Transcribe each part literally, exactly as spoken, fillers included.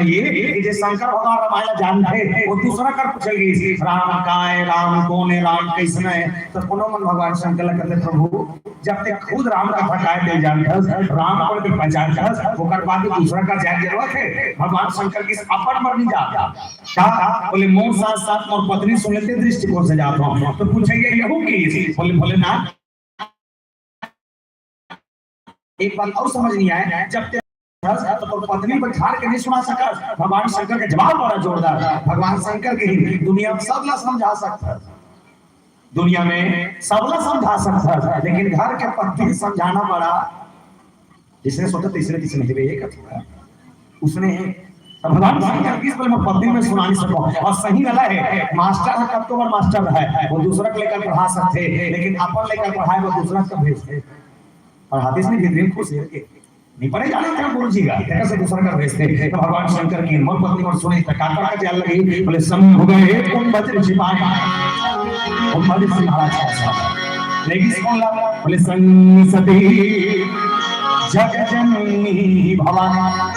ये कि जे शंकर भगवान रामायण जानथे, वो दूसरा कर पूछे गिस, "राम काय, राम कोन है, राम कैसन है?" तो कोनो मन भगवान शंकर ला कहते, "प्रभु, जब ते खुद राम कथा काय ते जानथस, राम कोन के पहचानथस, ओकर बाद दूसरा कर जान जरूरत है?" भगवान शंकर गिस अपन मरनी जात। का बोले, "मोर साथ साथ मोर पत्नी सुन लेते दृष्टिकोण से जात हूँ।" तो पूछे ये यहू गिस, बोले, "भोलेनाथ, एक बात और समझ नहीं आए, जब ते तो तोर पत्नी पर झाड़ के नहीं सुना सकस।" भगवान शंकर के जवाब बड़ा जोरदार। भगवान शंकर के ही दुनिया में सबला समझा सकता, दुनिया में सबला समझा सकता, लेकिन घर के पत्नी समझाना बड़ा, जिसने सोचा तीसरे तीसरे नहीं ये कथी है। उसने तो भगवान शंकर गिस बोले, "मैं पत्नी में सुना नहीं सकूं।" और सही गला है, मास्टर है, कब तो बार मास्टर है, वो दूसरा के लेकर पढ़ा सकते, लेकिन अपन लेकर पढ़ाए वो दूसरा का भेजते। और हाथी से नहीं भेज खुश है के नहीं पढ़े जाने थे गुरु जी का, तेरे से दूसरा का भेजते। तो भगवान शंकर की मोर पत्नी मोर सुने तो काकर का जाल लगी, बोले, "संग हो गए कुंभ ऋषि पाए।" कुंभ ऋषि महाराज का ऐसा। लेकिन कौन ला? बोले, "संग सती जग जननी भवानी।"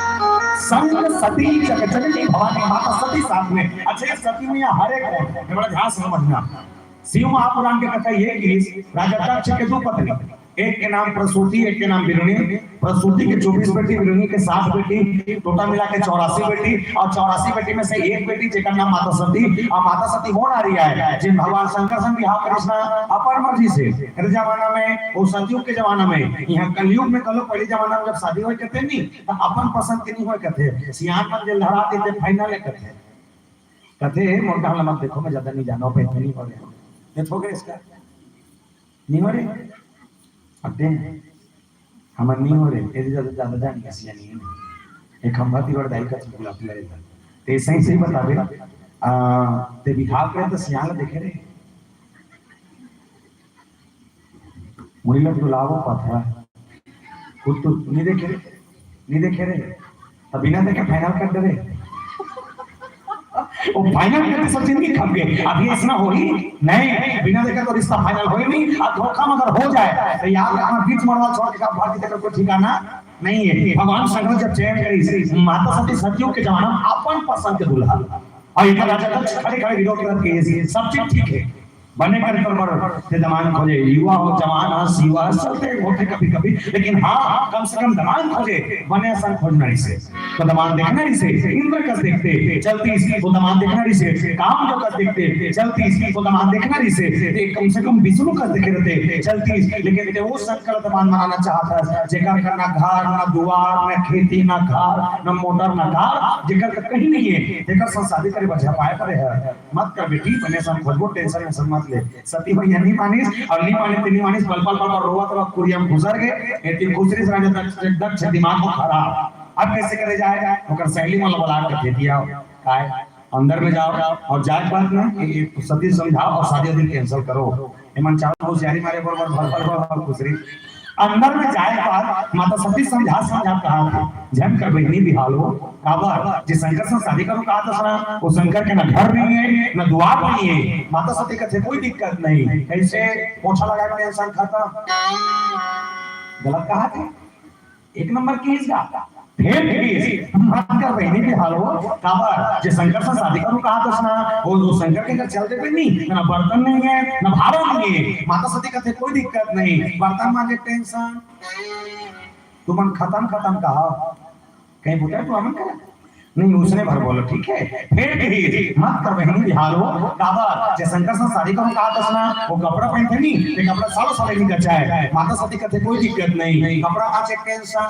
संग सती जग जननी भवानी, माता सती साथ में। अच्छा, ये सती में यहाँ हरे कौन? ये बड़ा ध्यान से समझना। शिव महापुराण के कथा ये कि राजा दक्ष के दो पत्नी, एक के नाम प्रसूति, एक के नाम बिरुणी। प्रसूति के चौबीस बेटी, बिरुणी के सात बेटी, टोटल मिला के चौरासी बेटी। और चौरासी बेटी में से एक बेटी जेकर नाम माता सती, और माता सती हो ना रही है, जिन भगवान शंकर संग बिहाव करिस ना अपन मर्जी से। अरे जमाना में, वो सतयुग के जमाना में, यहाँ कलयुग में कलो, पहले जमाना में जब शादी होए कहते नहीं, तो अपन पसंद के नहीं होए कहते, सियान मन जे लहरा देते final है कहते। कहते, "हे, मोर डाल मत देखो, मैं ज्यादा नहीं जानो, पे नहीं हो रहे।" ये हो गया इसका। नहीं हो रहे? अब दे, हमर नहीं हो रहे, तेरे ज्यादा, ज्यादा जान कैसी नहीं है। एक हम बात ही बड़ दाई का चुगला पिला देता। ते सही, सही बता दे। आ, ते बिहाव करे तो सियान देखे रे। मुड़ी लग तो लावो पाथरा। खुद तो नहीं देखे रे, नहीं देखे रे। अब बिना देखे final कर दे रे। वो final करते सब जिंदगी खप गए। अब ये ऐसा हो ही नहीं, बिना देखे तो रिश्ता final हो ही नहीं। अब धोखा मगर हो जाए तो यार, यहाँ बीच मरवा छोड़ के भाग के कोई ठिकाना नहीं है। भगवान शंकर जब चयन करी, माता सती सतयुग के जमाना में अपन पसंद के दूल्हा, और इधर राजा दक्ष खड़े खड़े विरोध करत के, "ये सब चीज ठीक है, बने कर पर बर से जमान खोजे, युवा हो, जवान हो, युवा हो, चलते होते कभी कभी, लेकिन हाँ, कम से कम दमान खोजे, बने असन खोजना इसे।" तो दमान देखना इसे, इंद्र कस देखते चलती, तो दमान देखना इसे, काम जो कस देखते चलती, तो दमान देखना इसे, ते कम से कम विष्णु कस देखे रहते चलती, लेकिन ते वो शंकर दमान बनाना चाहता है, जेकर का ना घर, ना दुआर, ना खेती, ना घर, ना मोटर, ना कार, जेकर का कहीं नहीं है, जेकर संग शादी करे बच्चा पाए पड़े है। मत कर बेटी, बने सन खोजबो, tension वेंशन मत ले। सती भैया नहीं मानिस, और नहीं माने, नहीं मानिस, पल पल पल पल रोवत रोवत कुरिया में घुसर गए। एती खुसरी से राजा दक्ष, दक्ष दिमाग को खराब। अब कैसे करे जाए? ओकर सहेली मन ला बुला के दे दिया। काय? अंदर में जाओ और जाए के बाद में ये, ये सती समझाओ और शादी वादी cancel करो। एमन चारों होशियारी मारे बरोबर भर भर भर भर खुसरी। अंदर में जाए के बाद माता सती समझा समझा कहा था, "झन कर बहिनी बिहालो, काबर जे शंकर से शादी करो कहा था ना, वो शंकर के ना घर नहीं है, ना दुआर नहीं है।" माता सती कहते, "कोई दिक्कत नहीं।" कैसे पोछा लगा के इंसान खाता? गलत कहा था। एक नंबर की इसका। फिर भी मत कर बहिनी बिहालो, काबर जे शंकर से शादी करो कहा था ना, वो, वो शंकर के घर चल देते नहीं, ना बर्तन नहीं है, ना भाड़ा नहीं है। माता सती कहते, "कोई दिक्कत नहीं।" बर्तन मांजे tension, तुमन खत्म खत्म कहा, कहीं बुता तो हमन करा नहीं, उसने भर बोलो, ठीक है। फिर भी मत कर बहिनी बिहालो, काबर जे शंकर से शादी करो कहा था ना, वो कपड़ा पहनते नहीं, ये कपड़ा सालों साल नहीं कच्चा है। माता सती कहते, "कोई दिक्कत नहीं।" कपड़ा मांजे tension,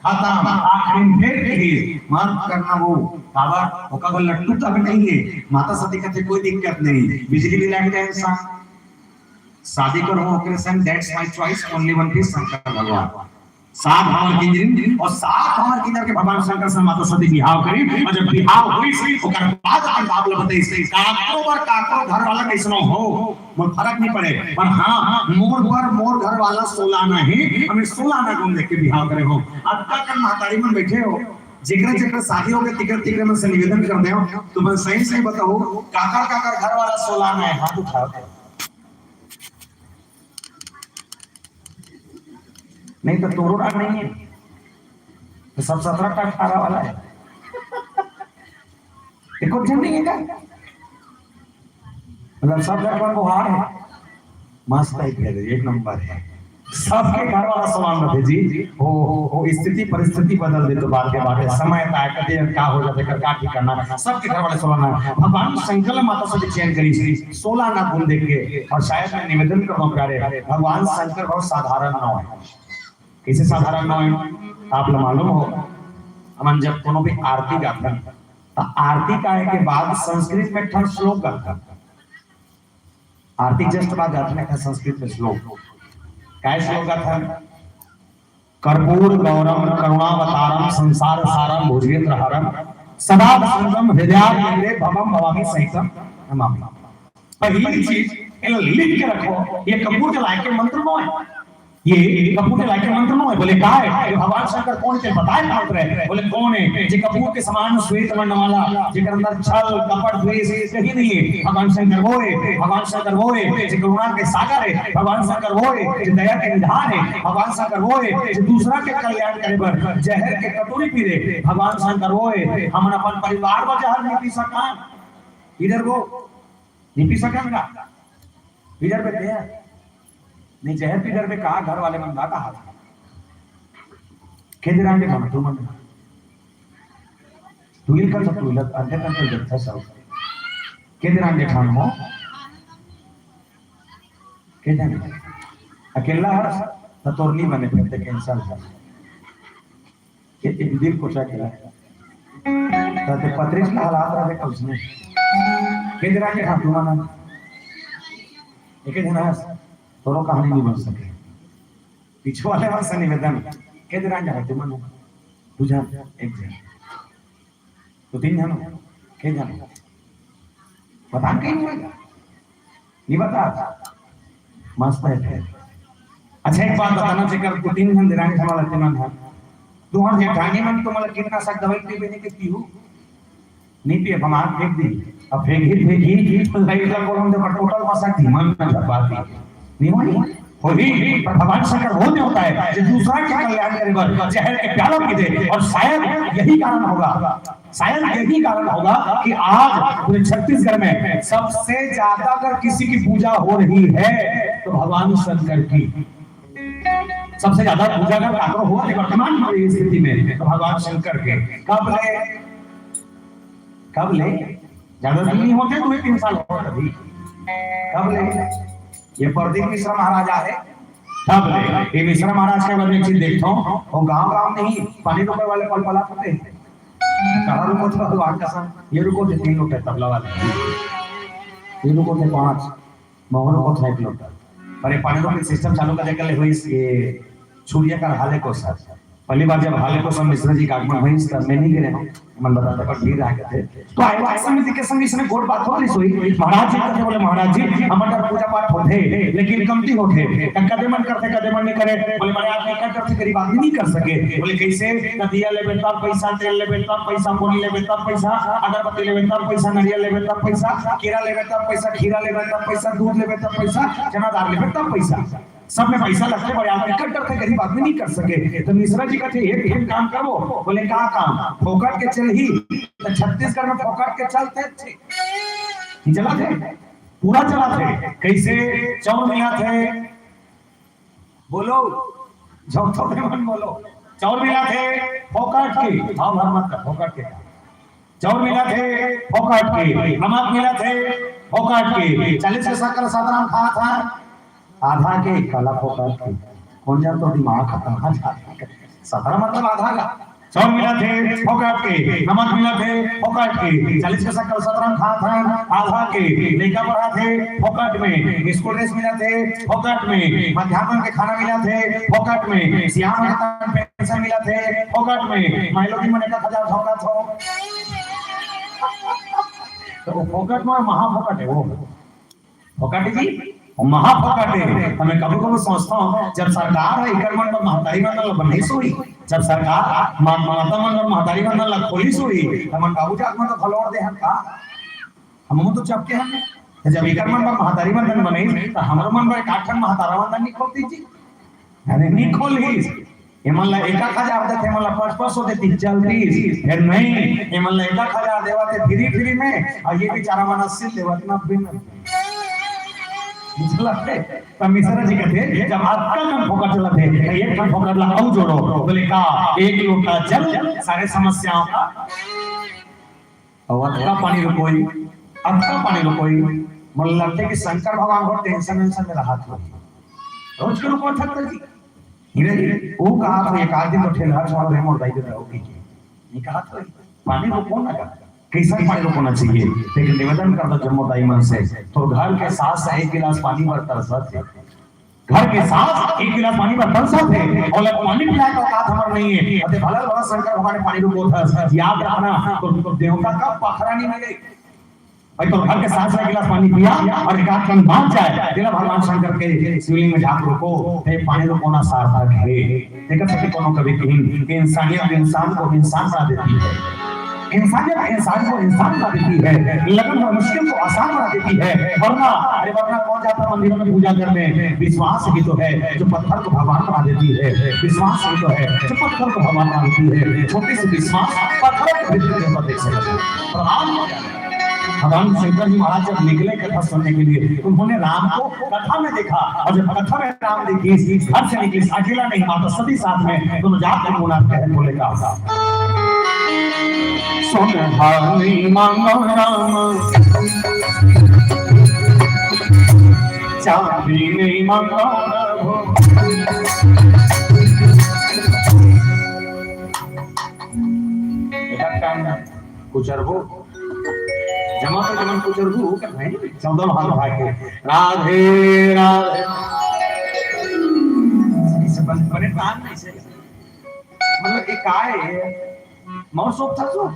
खत्म। आखिरी में फिर भी मत करना वो, काबर ओका को लट्टू तक नहीं है। माता सती कहते, "कोई दिक्कत नहीं।" बिजली बिल tension, शादी करो ओकरे संग, that's my choice, only one piece Shankar भगवान। सात भावर किंजरी और सात भावर किंजर के भगवान शंकर से माता सती बिहाव करी, और जब बिहाव होइस, ओकर बाद अपन बाप ला बताइस, काकरो बर काकरो घर वाला कैसनो हो, मोर फरक नहीं पड़े, पर हाँ, मोर बर मोर घर वाला सोला नहीं, हमें सोला ना गुण देख के बिहाव करे हो। अब का कर महतारी मन बैठे हो, जेकरे जेकरे शादी हो गए, तिकर तिकर मन से निवेदन कर दे हो, तो मैं सही सही बताओ, काकर काकर घर वाला सोला नहीं, हाथ उठाओ। नहीं तो तोरो राग नहीं है, तो सब सत्रह का अठारह वाला है। एको झन नहीं है का? मतलब सब घर में बोहार है, मस्त है, फिर एक नंबर है। सबके घर वाला समान रथे जी। वो, वो स्थिति परिस्थिति बदल दे तो बात के बात है। समय तय कर दे, का हो जाथे, कर का ठिकाना, सबके घर वाले समान है। भगवान शंकर माता से चयन करी, सोलह आना गुण देख के, और शायद मैं निवेदन करता हूँ प्यारे, भगवान शंकर बहुत साधारण ना है। कैसे साधारण ना है, आप लोग मालूम हो, हमन जब कोनो भी आरती गाथन, तो आरती गाए के बाद संस्कृत में एक ठन श्लोक गाथन। आरती just बाद गाथन एक ठन संस्कृत में श्लोक। काय श्लोक गाथन? कर्पूर गौरम करुणावतारम संसार सारम भुजगेंद्र हरम सदा वसंतम हृदयारविंदे भवम भवामी सहितम नमामि। पहली चीज, इन्हें लिख के रखो, ये कपूर जलाए के मंत्र नो है। ये कपूर जलाए के मंत्र नो है। बोले, "का है?" ये भगवान शंकर कौन के बताए मंत्र है। बोले, "कौन है?" जे कपूर के समान श्वेत वर्ण वाला, जेकर अंदर छल, कपट, द्वेष कहीं नहीं है। भगवान शंकर वो है, भगवान शंकर वो है, जे करुणा के सागर है। भगवान शंकर वो है, जे दया के निधान है। भगवान शंकर वो है, जे दूसरा के कल्याण करे बर जहर के कटोरी पी ले। भगवान शंकर वो है, हमन अपन परिवार बर जहर नहीं पी सकन। इधर वो नहीं पी सकन का? पी डरबे ते? नहीं, जहर पी डरबे का? घर वाले मन ला कहा था। के दे रांगे मन, तू मन। तू ही कर सकते हो, अंधे कंट्रोल जब था सब। के दे रांगे ठान हो? के जाने? अकेला हर तो तोर नहीं बने, फिर ते कैंसिल है। के एक दिल को क्या किया? ताते पत्रिस ला हालात रहे कल उसने। के दे रांगे ठान, तू मन। एक जना है, तोरो कहानी नहीं बन सके। पीछे वाले मन से निवेदन, के दे रांगे ठान, तू मन। बुझा, एक जन। तो तीन जन हो, के जन हो। पता नहीं कहीं हुएगा। नहीं बता। मस्त है फिर। अच्छा, एक बात बताना चाहिए, कर दो तीन जन दे रांगे ठान वाला तीन है। तुहर जेठानी मन तो मतलब कीटनाशक दवाई पीबे नहीं के पीहू? नहीं पिए, हम आग फेंक दी। अब फेंक ही, फेंक ही, तो लाइट का कोलम दे पर टोटल मसा दी, मन में झपा दी। नहीं होई? होई, पर भगवान शंकर वो नहीं होता है, जो दूसरा के कल्याण करे बर जहर के प्याला पी दे। और शायद यही कारण होगा, शायद यही कारण होगा कि आज पूरे छत्तीसगढ़ में सबसे ज्यादा अगर किसी की पूजा हो रही है, तो भगवान शंकर की। सबसे ज्यादा पूजा अगर काकरो हुआ थी वर्तमान में ये स्थिति में, तो भगवान शंकर के। कब ले, कब ले? ज्यादा दिन नहीं होते, दो ही तीन साल होता अभी। कब ले? ये प्रदीप मिश्रा महाराज आए, तब ले। ये मिश्रा महाराज के बारे में एक चीज देखता हूँ, वो गांव गांव नहीं, पानी रुपए वाले पल पला होते हैं। कहाँ रुको थे भगवान का संग? ये रुको थे तीन रुपए तबला वाले, ये रुको थे पाँच, महुआ रुको थे एक लोटा। पर ये पानी रुपए सिस्टम चालू कर देकर ले हुई ये छुड़िया का हाले को सर। पहली बार जब हाले को संग मिश्रा जी का आगमन हुई, तब मैं नहीं गिरे हूँ, मन बताते पर भीड़ आ गए थे। तो आयोजक समिति के संग इसने गोठ बात हो रही सोई। महाराज जी कहते बोले, "महाराज जी, हमर घर पूजा पाठ होथे, लेकिन कमती होथे। त कदे मन करथे, कदे मन नहीं करे।" बोले, "बड़े आदमी कर करथे, गरीब आदमी नहीं कर सके।" बोले, "कैसे?" "नदिया लेबे तब पैसा, तेल लेबे तब पैसा, पोनी लेबे तब पैसा, अगरबत्ती लेबे तब पैसा, नरियल लेबे तब पैसा, केरा लेबे तब पैसा, खीरा लेबे तब पैसा, दूध लेबे तब पैसा, चना दाल लेबे तब पैसा।" सब में पैसा लगथे, बड़े आदमी कर करथे, गरीब आदमी नहीं कर सके। तो मिश्रा जी कहते, "एक, एक काम करबो।" बोले, "का काम?" "फोकट के चलही।" तो छत्तीसगढ़ में फोकट के चलथे, चलथे, पूरा चलथे। कैसे? चाउर मिलथे, बोलो, झूठ तो मन बोलो, चाउर मिलथे फोकट के, भाव भर मत कर, फोकट के। चाउर मिलथे फोकट के, नमक मिलथे फोकट के, चालीस के शक्कर सतरम खात हे, आधा के काला फोकट के। कौन जान तो दिमाग कहाँ जाता है? सतरम मतलब आधा का। चाउर मिलथे फोकट के, नमक मिलथे फोकट के, चालीस के शक्कर सतरम खात हे, आधा के। लइका पढ़ाथे फोकट में, स्कूल ड्रेस मिलथे फोकट में, मध्यान्ह के खाना मिलथे फोकट में, सियान के पेंशन मिलथे फोकट में, माइलो की मने का हजार झोंकत हो। तो वो फोकट में महा फोकट है वो। फोकट जी, वो महा फोकट है। तो मैं कभी कभी सोचता हूँ, जब सरकार है, इकर मन बर महतारी मन ला बनाइस होही, जब सरकार मा-, माता मन बर महतारी मन ला खोलिस होही, तो मन बाबू जात मन तो खलोर दे हन का? हम तो चपके हन। तो जब इकर मन बर महतारी मन बनाइस, तो हमरो मन बर एक आठ ठन महतारा मन नहीं खोलती जी? अरे नहीं खोलिस। एमन ला एक एक हजार देथे, एमन ला पाँच पाँच सौ देती चलतीस, फेर नहीं, एमन ला एक एक हजार देवत हे free free में, अउ ये बेचारा मन अस्सी लेवत नब्बे में। बुझला रे? त मिश्रा जी कथे, जब अतका कन फोकट चलत हे, त एक ठन फोकट ला अउ जोड़ो। बोले का, एक लोटा जल सारे समस्याओं का। अउ अतका पानी रुकोई, अतका पानी रुकोई, मन लगथे कि शंकर भगवान बहुत tension वेंशन में रहत हो। रोज के रुको थक जी। नहीं, वो कहा था, एक आध दिन तो ठेलहा छोड़ दे, मोर दाई के दाऊ की। नहीं कहा था, पानी रुको ना का। कैसा पानी रुकोना चाहिए? लेकिन निवेदन करता जम्मो दाई मन से, तो घर के सास एक गिलास पानी बर तरसत हे। घर के सास एक गिलास पानी बर तरसत हे, अउ ओला पानी पिलाए का औकात हमर नहीं है। अते भला भला शंकर भगवान ने पानी रुको था, याद रखना, तो, तो देवता का पखरा नहीं मिले। भाई, तो घर के सास एक गिलास पानी पिया अउ एक आध कन बाँच जाए, तेला भगवान शंकर के शिवलिंग में जाके रुको, ते पानी रुकोना सार्थक है। देखा सके कोनो कवि कहिन कि इंसानियत इंसान को इंसान बना देती है, इंसानियत इंसान को इंसान बना देती है, लगन और मुश्किल को आसान बना देती है। वरना, अरे वरना कौन जाता मंदिरों में पूजा करने? विश्वास ही तो है जो पत्थर को भगवान बना देती है, विश्वास ही तो है जो पत्थर को भगवान बना देती है। छोटी सी विश्वास पत्थर को भी देवता देख सकता है। प्रणाम। भगवान शंकर जी महाराज जब निकले कथा सुनने के लिए, उन्होंने राम को कथा में देखा, अउ जब कथा में राम देखिस, घर से निकलिस, अकेला नहीं, माता सती साथ में, दोनों जात में मुनाद कहे बोले का। सोनहा नहीं मांगो राम, चांदी नहीं मांगो प्रभु। बेटा, काम कुचरबो। जमा तो जमन कुचरबो, ओकर भाई, चौदह भाग भाग के। राधे, राधे। इसे बन-, बने तान नहीं से। मतलब, ये का है? मौसम था सो।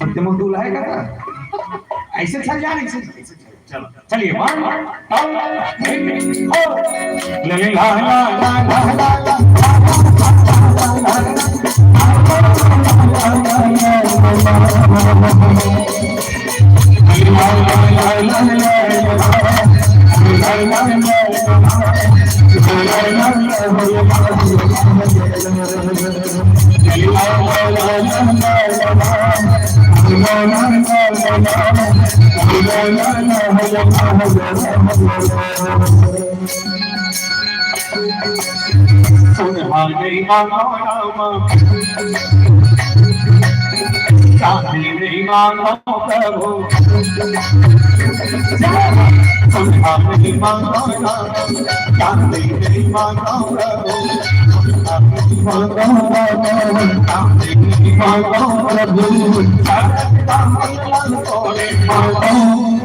पत्ते मजदूर है का? ऐसे चल जा, ऐसे, ऐसे चल। चलो, चलिए, one, two, three, four। सुनहारे मानो राम, चांदी नहीं मांगो प्रभु। सुनहारे मानो राम, चांदी नहीं मांगो प्रभु। सुनहारे मानो राम, चांदी नहीं मांगो प्रभु।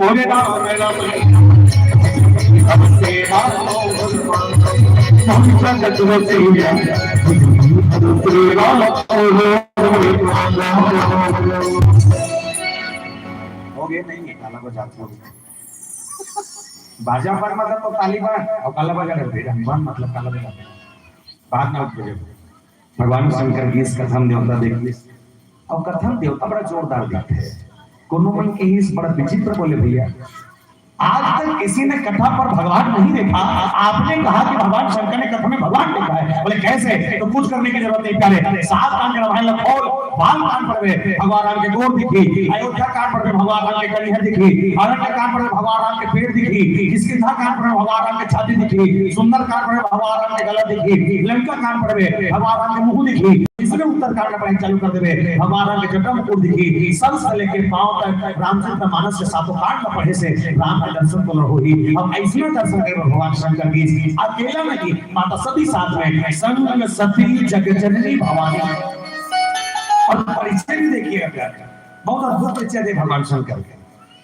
ओरे राम राम। हो गए नहीं, काला बजा हो गया। बाजा पर मतलब तो ताली बजा, और काला बजा कर बेटा, मन मतलब काला बजा। बाद में उठ गए। भगवान शंकर की इस कथम देवता देखिए, और कथम देवता बड़ा जोरदार दिखते हैं। कोनो मन की इस बड़ा विचित्र बोले भैया, आज तक किसी ने कथा पर भगवान नहीं देखा। आपने कहा कि भगवान शंकर ने कथा में भगवान देखा है। बोले, "कैसे?" तो कुछ करने की जरूरत नहीं प्यारे, सात कान के रामायण ला खोल, बाल कान पड़बे भगवान राम के गोड़ दिखी, अयोध्या कान पड़बे भगवान राम के कनिहा दिखी, अरण्य कान पड़बे भगवान राम के पेट दिखी, किष्किंधा कान पड़बे भगवान राम के छाती दिखी, सुंदर कान पड़बे भगवान राम के गला दिखी, लंका कान पड़बे भगवान राम के मुंह दिखी। इसने उत्तर कांड पढ़े चालू कर देवे, भगवान राम के जटा मुकुट दिखी, सर से लेके पांव तक रामचरित मानस के सातों कांड में पढ़े से राम के दर्शन को होही। अब ऐसने दर्शन करे भगवान शंकर की अकेला नहीं, माता सती साथ में, संग सती जग जननी भवानी। और परिचय भी देखिए अगर, बहुत अद्भुत परिचय दे भगवान शंकर के।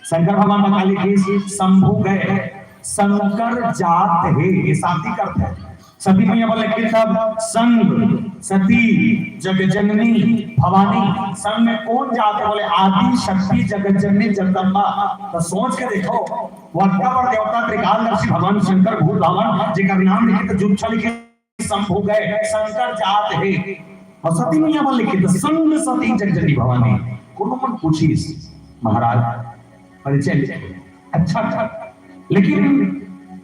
शंकर भगवान बता लिखिस, शंभु गए शंकर जात हे, ये शांति का अर्थ है। सती मैया बोले कि तब संग सती जगजननी भवानी, संग में कौन जात है? बोले आदि शक्ति जगजननी जगदम्बा। तो सोच के देखो, वो अतका बड़ देवता त्रिकालदर्शी भगवान शंकर भूत भावन, जेकर नाम लिखे तो जुच्छा लिखे शंभु गए शंकर जात हे। और सती मैया बोले कि संग सती जगजननी भवानी। कोनो मन पूछिस महाराज, परिचय लिखे। अच्छा, अच्छा। लेकिन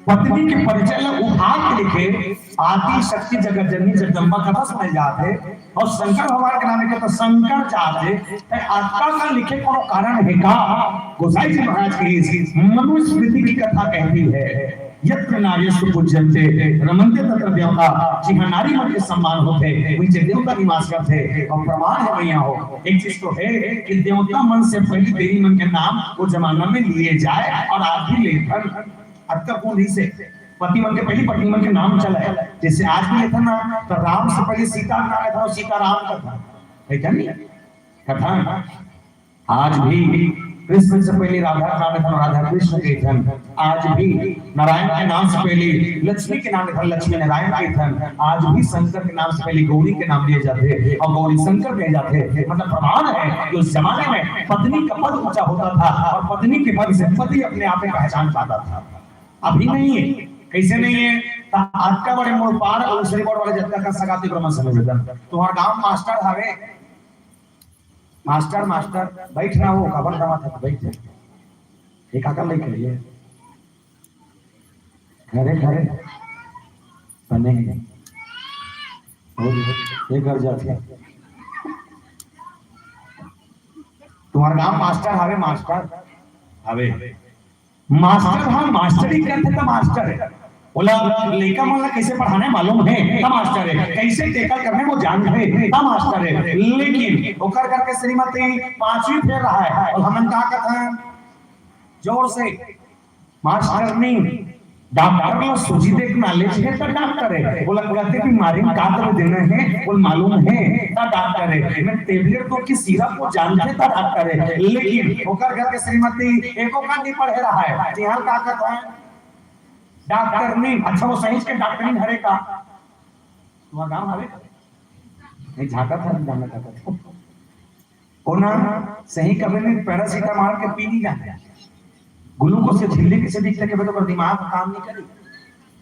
पत्नी के परिचय ला उठा के लिखे, आदि शक्ति जगत जननी जगदम्बा कथा सुने जात हे, अउ शंकर भगवान के नाम लिखे त शंकर जात हे। त अतका का लिखे कोनो कारण हे का? गोसाई जी महाराज कहिस, मनुस्मृति की कथा कहती है, यत्र नार्यस्तु पूज्यन्ते रमन्ते तत्र देवता, जिहाँ नारी मन के सम्मान होथे, उही जग देवता निवास करथे। अउ प्रमाण हे भैया हो, एक चीज तो हे कि देवता मन से पहिली देवी मन के नाम ओ जमाना में लिए जाय अउ आज भी लेथन। अतका कोन रहिसे, पति मन के पहिली पत्नी मन के नाम चलय, जइसे आज भी लेथन ना, त राम से पहिली सीता के नाम लेथन अउ सीता राम कथन, हे का नहीं? कथन। आज भी कृष्ण से पहिली राधा के नाम लेथन, राधा कृष्ण कहिथन। आज भी नारायण के नाम से पहिली लक्ष्मी के नाम लेथन, लक्ष्मी नारायण कहिथन। आज भी शंकर के नाम से पहिली गौरी के नाम लिए जाथे अउ गौरी शंकर कहे जाथे। मतलब प्रमाण हे कि उस जमाने में पत्नी का पद ऊंचा होता था अउ पत्नी के पद से पति अपने आप में पहचान पाता था। अभी नहीं हे। कइसे नहीं हे? त अतका बड़े मोर पार अउ दूसरे बोर्ड वाले जतका कर सकत हे ब्रह्म समय वेदन। तुम्हार गांव मास्टर हवे, मास्टर, मास्टर, बैठ ना हो, काबर दमात हे, बैठ जा। ये काकर लेके लिए? घरे, घरे। बने हे। हो, ये घर जाते। तुम्हार नाम मास्टर हवे, मास्टर? हवे। मास्टर ह मास्टरी करथे त मास्टर हे। ओला लइका मन ला कइसे पढ़ाना हे मालूम हे त मास्टर हे, कइसे tackle करना हे वो जानथे त मास्टर हे। लेकिन ओकर घर के श्रीमती पांचवी फेल रहा हे अउ हमन का कथन जोर से, मास्टरनी, डॉक्टर ला सूजी दे के knowledge हे त डॉक्टर हे। ओला कते बीमारी में का दवा देना हे वो मालूम हे त डॉक्टर हे। मैं tablet दो कि syrup वो जानथे त डॉक्टर हे। लेकिन ओकर घर के श्रीमती एको का नहीं पढ़े रहा हे, तिहां का कथन डॉक्टरनी। अच्छा, वो सही के डॉक्टरनी हरे का? तुम्हार गांव हवे? नहीं, झांकत हरे, जानना चाहत हरे। ओ ना, सही कभी नहीं, paracetamol के पी नहीं जाते। ग्लूकोज के झिल्ली किसे दिखते के तो दिमाग काम नहीं करी।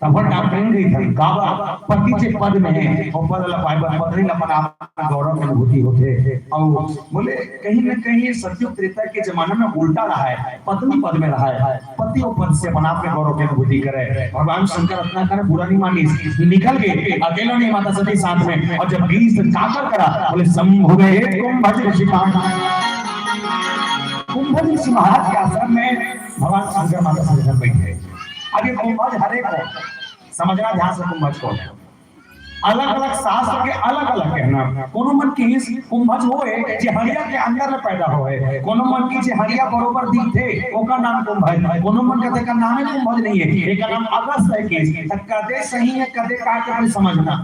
तब वो डॉक्टरनी कहिथे, काबर? पति जे पद में हे, वो पद ला पाए बर पत्नी ला अपन आप में गौरव के अनुभूति होथे। अउ बोले, कहीं न कहीं सतयुग त्रेता के जमाना में उल्टा रहा हे, पत्नी पद में रहा हे, पति वो पद से अपन आप में गौरव के अनुभूति करे। भगवान शंकर अतना करे बुरा नहीं मानिस, निकल के अकेला नहीं, माता सती साथ में। अउ जब गिरिस त काकर करा, बोले, शंभु गए कुंभज ऋषि पास। कुंभज ऋषि महाराज के आश्रम में भगवान शंकर माता सती बैठे। अब ये कुंभज हरे कोन, समझना ध्यान से, कुंभज कोन हे। अलग-अलग शास्त्र के अलग-अलग कहना। कोनो मन कहिस कुंभज होय जे हड़िया के अंदर ले पैदा होय, कोनो मन कहिस जे हड़िया बरोबर दिखथे, ओकर नाम कुंभज। कोनो मन कथे एकर नामे कुंभज नहीं हे, एकर नाम अगस्त हे कहिस। त कदे सही हे, कदे का, के नहीं समझना।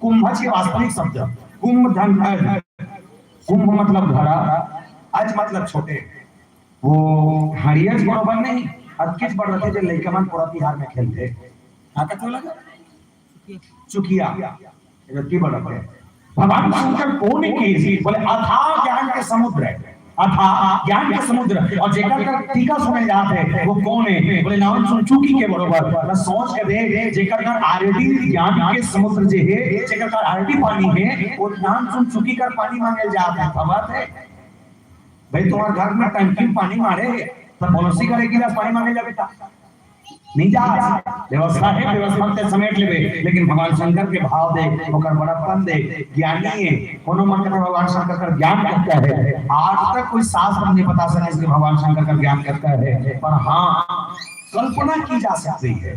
कुंभज के वास्तविक शब्द कुंभ धन अज। कुंभ मतलब घड़ा, अज मतलब छोटे। वो हड़िया बरोबर नहीं, अतकेच बड़ रथे जे लइका मन पोरा तिहार में खेलथे। का कथे ओला? चुकिया। एकर की बड़ रथे? भगवान शंकर कोन हे कहिस? बोले, अथाह ज्ञान के समुद्र हे, अथाह ज्ञान के समुद्र। अउ जेकर कर टीका सुने जात हे, वो कोन हे? बोले, नावन सुन चुकी के बरोबर। बस सोच के देख, जेकर कर already ज्ञान के समुद्र जे हे, जेकर कर already पानी हे, वो नावन सुन चुकी कर पानी मांगे जात हे, खबर हे? भाई, तुम्हार घर में टंकी में पानी मारे हे, त पड़ोसी घर एक गिलास पानी मांगे जाबे त नहीं जा। व्यवस्था हे, व्यवस्था ते समेट लेबे, लेकिन भगवान शंकर के भाव दे, ओकर बड़प्पन दे, ज्ञानी हे। कोनो मन के भगवान शंकर का ज्ञान कतका हे, आज तक कोई शास्त्र नहीं बता सके कि भगवान शंकर का ज्ञान कतका हे, पर हाँ, कल्पना की जा सकती है।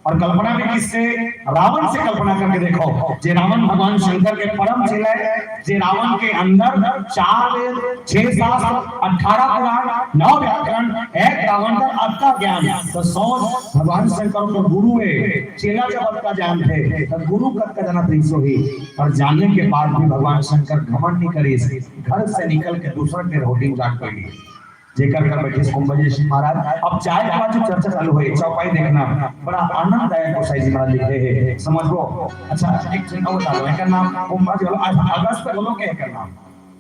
और कल्पना भी किससे? रावण से कल्पना करके देखो, जे रावण भगवान शंकर के परम चेला हे, जे रावण के अंदर चार वेद, छह शास्त्र, अठारह पुराण, नौ व्याकरण, एक रावण का अतका ज्ञान। त सोच, भगवान शंकर के गुरु हे, चेला जब अतका जानथे, त गुरु कतका जानत रहिस होही। और जानने के बाद भी भगवान शंकर घमंड नहीं करिस, घर से निकल के दूसरा के रोटी उजाड़ कर लिए। जेकर कर बैठिस कुंभज ऋषि महाराज। अब जाय के बाद जो चर्चा चालू होय, चौपाई देखना, बड़ा आनंददायक गोसाई जी महाराज लिखे हे, समझबो? अच्छा, एक झन अउ बता दो, एकर नाम कुंभज वाला, आज अगस्त वालों के एकर नाम।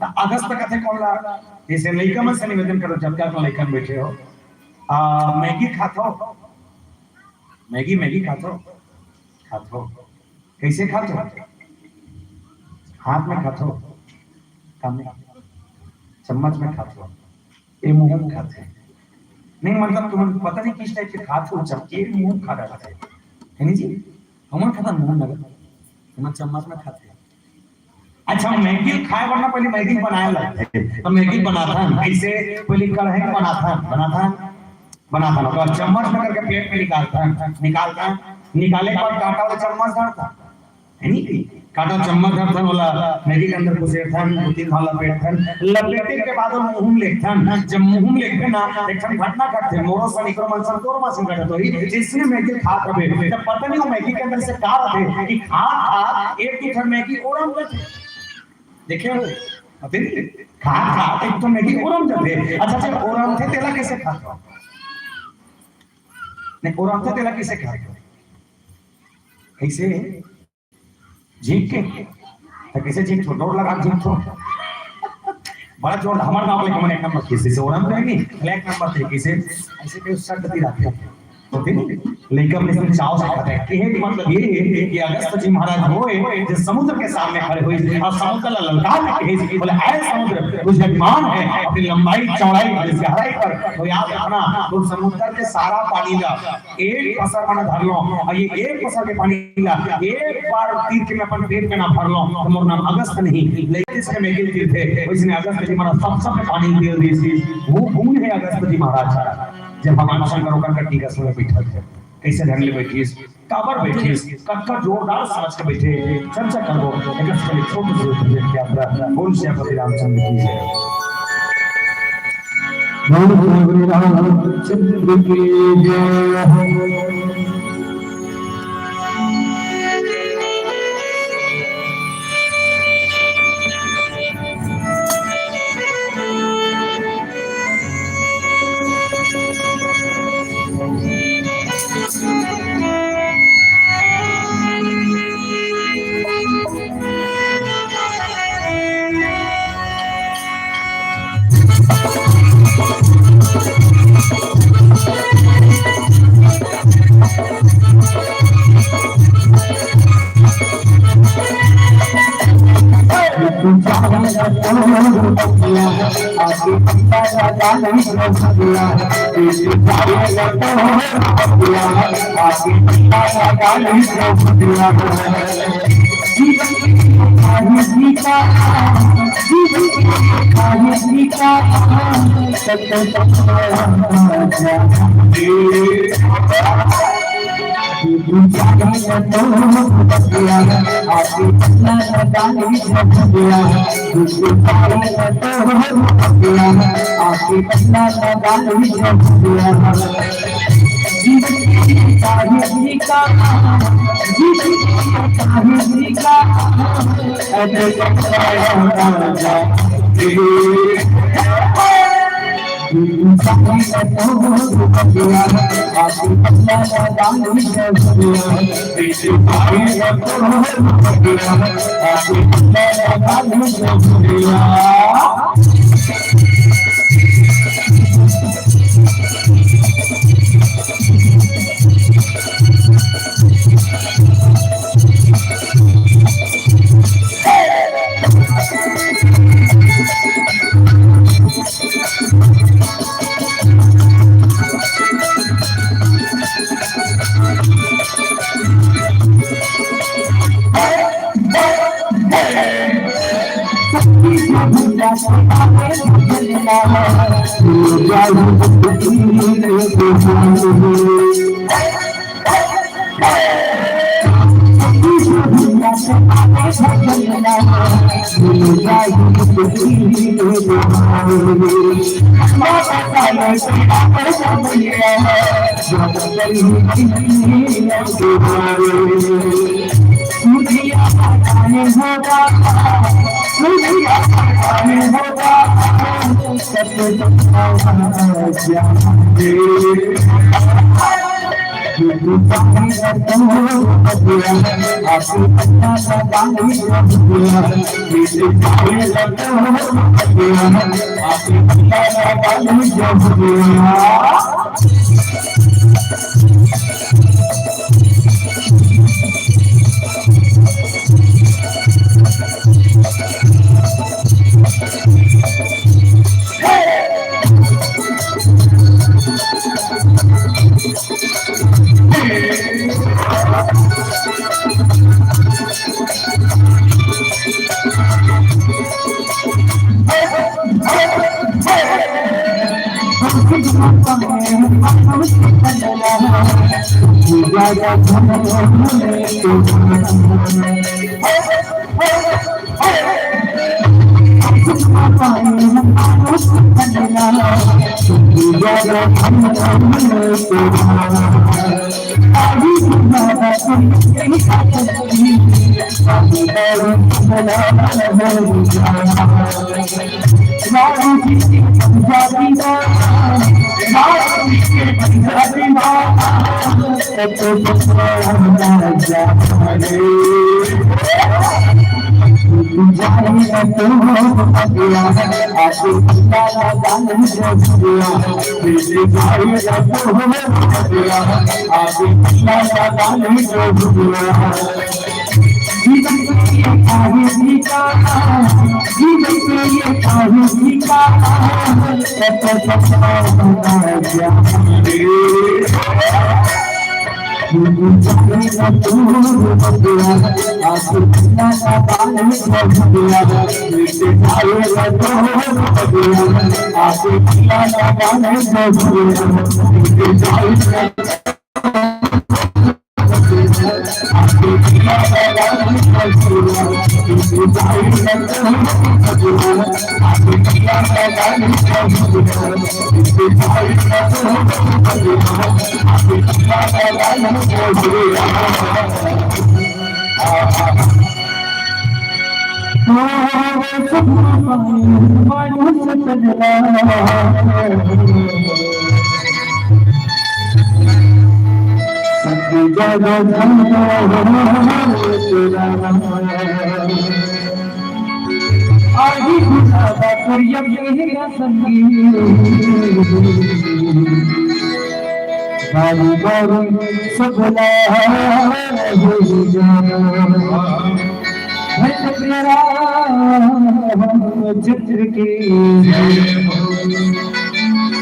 त अगस्त कथे कोन ला? जइसे लइका मन से निवेदन करो, जब तक लइका मन बैठे हो, आ, मैगी खाथो? मैगी, मैगी खाथो? खाथो। कइसे खाथो? हाथ में खाथो? का में? चम्मच में खाथो? ए मुंह में खाथे। नहीं, मतलब, तुमन पता नहीं किस टाइप के खात हो, चमके मुंह खा डालत हे, है नहीं जी? हमन खाता मुंह लगा, हमन चम्मच में खाते हैं। अच्छा, मैगी खाए बर ना पहले मैगी बनाए लगथे, तो मैगी बनाथन, ऐसे पहले कढ़ाई में बनाथन, बनाथन, बनाथन, ओकर चम्मच में करके प्लेट में निकालथन, निकालथन, निकाले के बाद कांटा वाला चम्मच धरथन, है नी? कांटा चम्मच धरथन, ओला मैगी के अंदर घुसेरथन, दो तीन घाव लपेटथन, लपेटे के बाद ओला मुंह में लेगथन। जब मुंह में लेगबे ना, एक ठन घटना घटथे, मोरो सन एकरो मन सन तोरो मन सन घटत होही, जइसने मैगी खात रहे, तब पता नहीं वो मैगी के अंदर से का रहे कि खात खात एक दू ठन मैगी ओरम जाथे। देखे हो? अभी खात खात एक तो मैगी ओरम जाथे। अच्छा, जब ओरमथे तेला कैसे खात हो? नहीं, ओरमथे तेला कैसे खात हो? कैसे? जीभ के? तो कैसे जीभ को जोर लगा, जीभ को? बड़ा जोर, हमारे गांव के मन एक नंबर किसी से ओरम करेगी, एक नंबर थे किसे, ऐसे कोई शब्द भी रखते हैं। तो फिर लइका मन इसमें चाव से खाते हैं। कहे के मतलब ये है कि अगस्त जी महाराज होए जो समुद्र के सामने खड़े हुए और समुद्र ला ललकार के कहे, बोले, "ऐ समुद्र, तुझे अभिमान है अपनी लंबाई, चौड़ाई और इस गहराई पर।" तो याद रखना, तो समुद्र के सारा पानी ला एक पसर में धर लो और ये एक पसर के पानी ला एक बार तीर के मैं अपन पेट में ना भर लो, तो मोर नाम अगस्त नहीं, लेकिन इसके में गिर गिर थे, इसने अगस्त जी महाराज सब सब में पानी गिर दी थी। वो गुण है अगस्त जी महाराज का। जब भगवान शंकर होकर का टीका समय बैठा थे, कैसे ढंग ले बैठिस, काबर बैठिस, कतका जोरदार समझ के बैठे, चर्चा करबो। एक छोटे से यात्रा। बोल सियापति रामचंद्र की जय। बोल सियापति रामचंद्र की जय।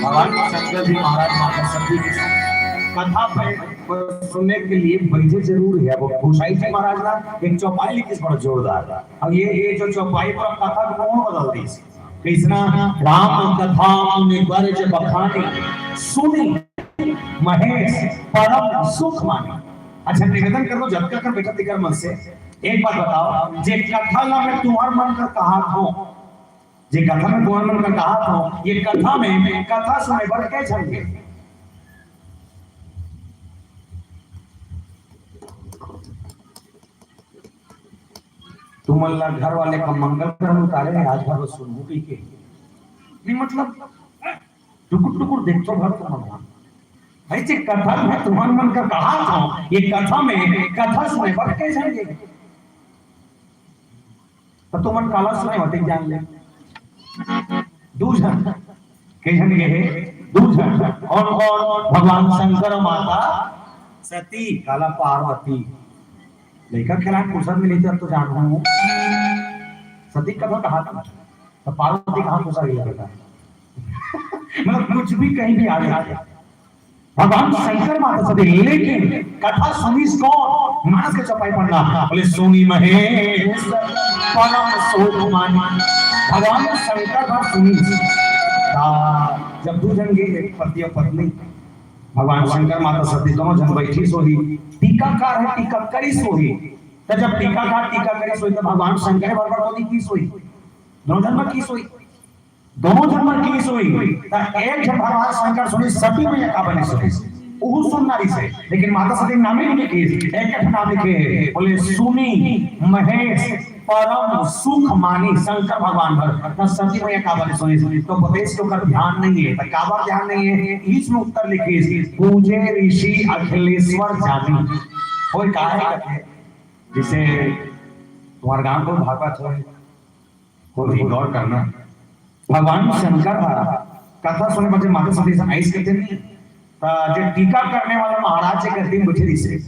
भगवान शंकर जी महाराज माता सती के कथा पे सुनने के लिए बैठे जरूर है। वो गोसाई जी महाराज ना एक चौपाई लिखी बड़ा जोरदार। अब ये, ये जो चौपाई पर कथा को कौन बदल दी? कृष्णा राम कथा मुनि बर जब बखानी, सुनी महेश परम सुख मानी। अच्छा, निवेदन कर लो, जब तक बैठा तिकर मन से एक बात बताओ, जे कथा ला मैं तुम्हार मन कर कहा था, जे कथा में तुम्हार मन कर कहा था, ये कथा में कथा सुने बर के झन गे? तुमन ला घर वाले का मंगल ग्रहण उतारे हे, आज भर सुनहू कहिके। नहीं, मतलब, टुकुर टुकुर देखथो घर तुमन ला। भाई जी, कथा में तुमन मन का कहा था, ये कथा में कथा सुने बर के झन गे? तो तुमन काला सुने होते जान ले। दू झन, के झन गे हे? दू झन। कौन कौन? भगवान शंकर, माता सती, काला पार्वती। लइका खेलान फुर्सत मिली तब तो जानहूं। सती कब कहा था? तो पार्वती कहाँ फुर्सत मिला बेटा? मतलब कुछ भी कहीं भी आ जाए। भगवान शंकर माता सती, लेकिन कथा सुनिस कौन? मानस के चौपाई पन्ना। बोले, सुनी महेश परम सुख मानी। भगवान शंकर बात सुनिस। ता जब दू झन गे, एक पति और पत्नी, भगवान शंकर माता सती दोनों झन बैठी सोही। टीकाकार है, टीका करी सोही। तो जब टीकाकार टीका करी सोही तो भगवान शंकर बरोबर कोती की सोही, दोनों झन में की सोही। दोनों झन मन किहिस होही, त एक झन भगवान शंकर सुनिस, सती मैया काबर नइ सुनिस, उहू सुनना रहिस हे, लेकिन माता सती नाम ही नइ लिखिस, एक झन नाम लिखे हे, बोले, सुनी महेश परम सुख मानी शंकर भगवान भर, त सती मैया काबर नइ सुनिस, तो बतेस के ओकर ध्यान नइ हे, त काबर ध्यान नइ हे, इही में उत्तर लिखिस, पूजे ऋषि अखिलेश्वर जानी। होय का हे कथे, जइसे तुम्हर गांव कोई भागवत होय, होही, गौर करना। भगवान शंकर ह कथा सुने बर जब माता सती से आइस कथे नहीं, त जे टीका करने वाला महाराज जे गद्दी में बैठे रहिस हे,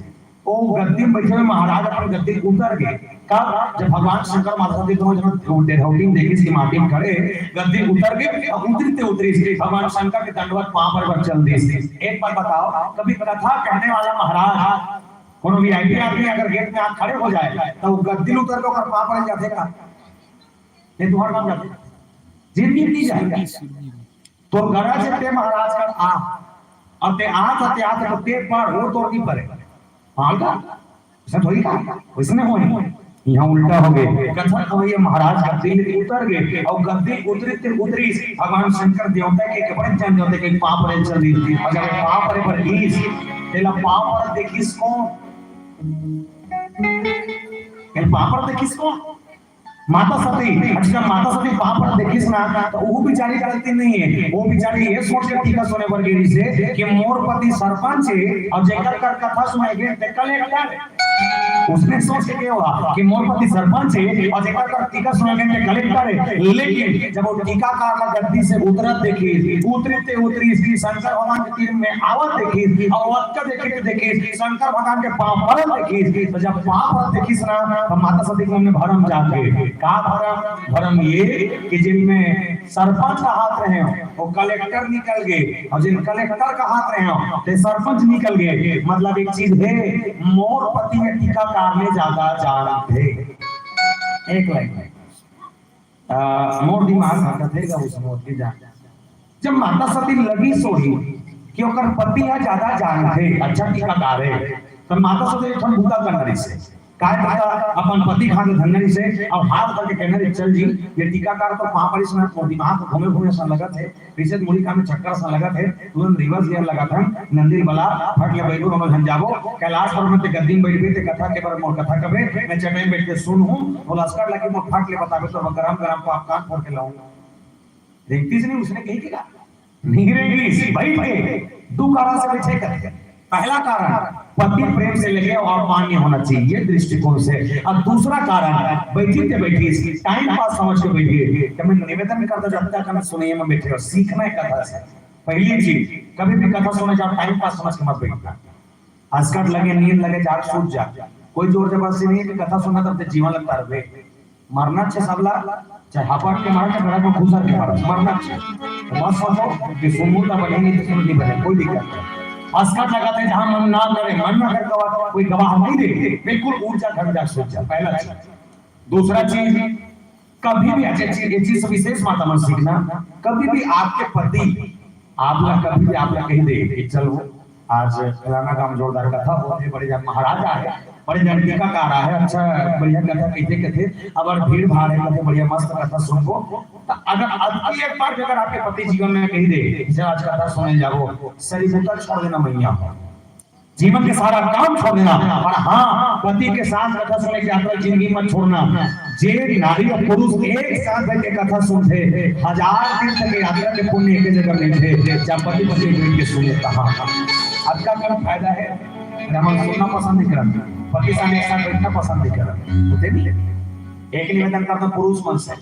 ओ गद्दी में बैठे हुए महाराज अपन गद्दी उतर गे। कब? जब भगवान शंकर माता सती दोनों झन डेरौटी में देखिस कि माटी में खड़े, गद्दी उतर गे, अउ उतरते उतरिस भगवान शंकर के दंडवत पांव पर चल दिस। एक बात बताओ, कभी कथा कहने वाला महाराज कोनो वीआईपी आदमी अगर गेट में आके खड़े हो जाए, त वो गद्दी उतर के ओकर पांव पड़े जाथे का? नहीं, तुम्हारा नाम जाथे। जिंदगी नहीं जाएगा। तोर गरज हे ते महाराज कर आ, अउ ते आत, ते आत, तो ते पढ़, वो तोर नहीं पढ़े। पाल का? वैसे थोड़ी का? वैसे नहीं होए। यहाँ उल्टा हो गए। कथा का भैया महाराज गद्दी ले उतर गए, अउ गद्दी उतरी ते उतरी, भगवान शंकर देवता के, के बड़े जन देवता के पाँव परे चल दी, अउ जब पाँव परे पर ईस, तेला पाँव पर देखिस कौन? तेला पाँव पर देखिस कौन? माता सती। अच्छा, जब माता सती पाँव पर देखिस ना, तो वो बिचारी गलती नहीं है, वो बिचारी ये सोच के टीका सुने बर गेरी से कि मोर पति सरपंच है, अउ जेकर कर कथा सुने गे ते कलेक्टर। उसने सोच के हुआ कि मोर पति सरपंच है अउ जेकर कर टीका सुने गे ते कलेक्टर है, लेकिन जब वो टीकाकार ला गद्दी से उतरत देखिस, उतरी ते उतरी, शंकर भगवान के तीर में आवत देखिस, अउ अतका देखिस ते देखिस, शंकर भगवान के पाँव परत देखिस, तो जब पाँव परत देखिस ना, तो माता सती के मन में भरम जागे। का भरम? भरम ये कि जिनमें सरपंच कहात रहे हो, वो कलेक्टर निकल गए, अउ जिन कलेक्टर कहात रहे हो, ते सरपंच निकल गए। मतलब एक चीज है, मोर पति में टीकाकार में ज्यादा जानथे। एक लाइन में, आ, मोर दिमाग हटत हे, उस मोर के जान। जब माता सती लगिस होही कि ओकर पति ह ज्यादा जानथे, अच्छा टीकाकार हे, त माता सती एक ठन बूता करना रहिस हे। काय बूता? अपन पति खातिर धरना रहिस हे अउ हाथ धर के कहना रहिस, "चल जी, ये टीकाकार तो पाँव परिस ना, मोर दिमाग घूमे घूमे असन लगत हे, पीछे मुड़ी का में चक्कर असन लगत हे, तुरंत reverse gear लगाथन, नंदी वाला फट ले बैठो, दोनों झन जाबो, कैलाश पर्वत के गद्दी में बैठबे, ते कथा के बर मोर कथा कबे, मैं चटई में बैठ के सुनहूं, मोला असकट लगे, मोर फट ले बताबे, तो मैं गरम गरम popcorn फोड़ के लाऊं।" रेंगतिस नहीं, उसने कही के का? नहीं रेंगिस, बैठ के दू कारण से पीछे कर। पहला कारण, पति प्रेम से लेके अउ अपमान्य होना चाहिए, ये दृष्टिकोण से। अउ दूसरा कारण, बैठी ते बैठी, time pass समझ के बैठी। तो मैं निवेदन करता, जब तक हम सुनइया में बैठे हो, सीखना है कथा से। पहली चीज, कभी भी कथा सुने जाओ, time pass समझ के मत बैठना। असकट लगे, नींद लगे, जाग सूत जा। कोई जोर जबरदस्ती नहीं है कि कथा सुनना तब तक जीवन लगता रहे। मरना अच्छे सबला, चाहे हपट के मरा, चाहे गला में घुसा के मरा, मरना अच्छे। तो मत सोचो कि सुनू तो बने, नहीं तो सुनू नहीं बने, कोई दिक्कत नहीं। असकट लगाते जहाँ मन ना करे, मन ना कर गवा, कोई गवाह नहीं दे, बिल्कुल उठ जा, घर जा, सूत जा, पहला चीज। दूसरा चीज, कभी भी, अच्छा चीज, ये चीज से विशेष माता मन सीखना, कभी भी आपके पति आप ला कभी भी आप ला कही दे कि चलो आज फलाना गांव जोरदार कथा होत हे, बड़े जन महाराज आए, बड़े जन टीकाकार आए, अच्छा बढ़िया कथा कहिथे कथे, अब भीड़ भाड़ है कथे बढ़िया मस्त कथा सुनबो। तो अगर अतकी एक बार भी अगर आपके पति जीवन में कही दे कि चल आज कथा सुने जाबो, सरी बूता छोड़ देना मैया हो। जीवन के सारा काम छोड़ देना। और हाँ, पति के साथ कथा सुने के यात्रा जिंदगी मत छोड़ना। जे नारी और पुरुष एक साथ बैठ के कथा सुनथे, हजार तीर्थ के यात्रा के पुण्य एक जगह मिलथे, जब पति पत्नी बैठ के सुने तहाँ। अतका कम फायदा है, अगर हम सुनना पसंद नहीं करत, पति साथ एक साथ बैठना पसंद नहीं करत, होथे नहीं। एक निवेदन करता पुरुष मन से,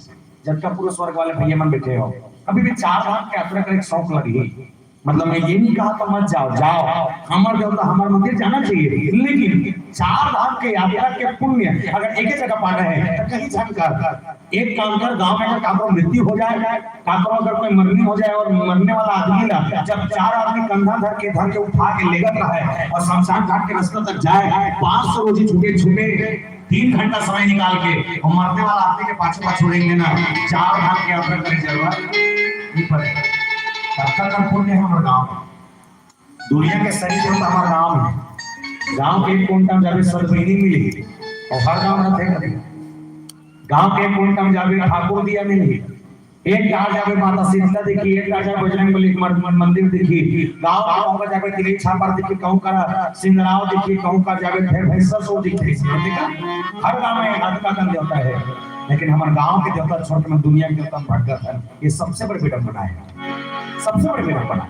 जतका पुरुष वर्ग वाले भैया मन बैठे हो, कभी भी चार धाम के यात्रा का एक शौक लगी, मतलब मैं ये नहीं कहा तो मत जाओ, जाओ, हमर देवता हमर मंदिर जाना चाहिए, लेकिन चार धाम के यात्रा के पुण्य अगर एक ही जगह पाना है तो कहीं झन कर। एक काम कर, गांव में अगर काकरो मृत्यु हो जाए, काकरो अगर कोई मरनी हो जाए और मरने वाला आदमी ना जब चार आदमी कंधा धर के, धर के उठा के लेगत रहे और शमशान घाट के रास्ते तक जाए, पाँच सौ रोजी छुपे छुपे तीन घंटा समय निकाल के और मरने वाला आदमी के पाछू पाछू रेंग लेना, चार धाम के यात्रा करे जरूरत नहीं पड़े। कतका कम पुण्य है हमर गांव। दुनिया के सही देवता हमर गांव है। गांव के एक कोंटा में जाबे सदबैनी मिली और हर गांव में थे कभी। गांव के एक कोंटा में जाबे ठाकुर दिया मिली। एक डहर जाबे माता शीतला दिखी, एक डहर जाबे बजरंग बली के मर-, मर-, मंदिर दिखी, गांव के कहूं का जाबे तिली छापर दिखी, कहूं का सिंदराव दिखी, कहूं का जाबे फिर भैंसा सो दिखी। देखा, हर गांव में अतका कन देवता है, लेकिन हमर गांव के देवता छोड़ के मन दुनिया के देवता में भटकत है। ये सबसे बड़ी विडंबना है, सबसे बड़ी विडंबना।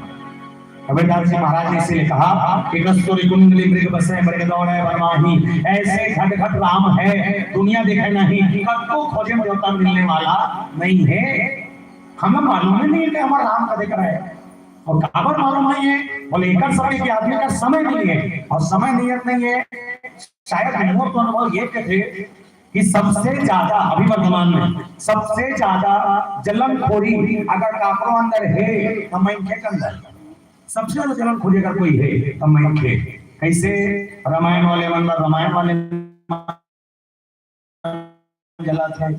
कबीरदास जी महाराज ने इसीलिए कहा कि कस्तूरी कुंडली मृग बसे मृग दौड़े वन माही, ऐसे घट घट राम है दुनिया देखे नहीं, कतको खोजे में देवता मिलने वाला नहीं है। हमें मालूम ही नहीं है कि हमारा राम कदे कराए। और काबर मालूम नहीं है? बोले, एकर समय के आदमी का समय नहीं है, और समय नियत नहीं है। शायद मोर तो अनुभव ये के थे कि सबसे ज्यादा अभी वर्तमान में सबसे ज्यादा जलनखोरी अगर काकरो अंदर है तो मनखे के अंदर सबसे ज्यादा जलनखोरी अगर कोई है तो मनखे। कैसे? रामायण वाले मन ला रामायण वाले जलाथे,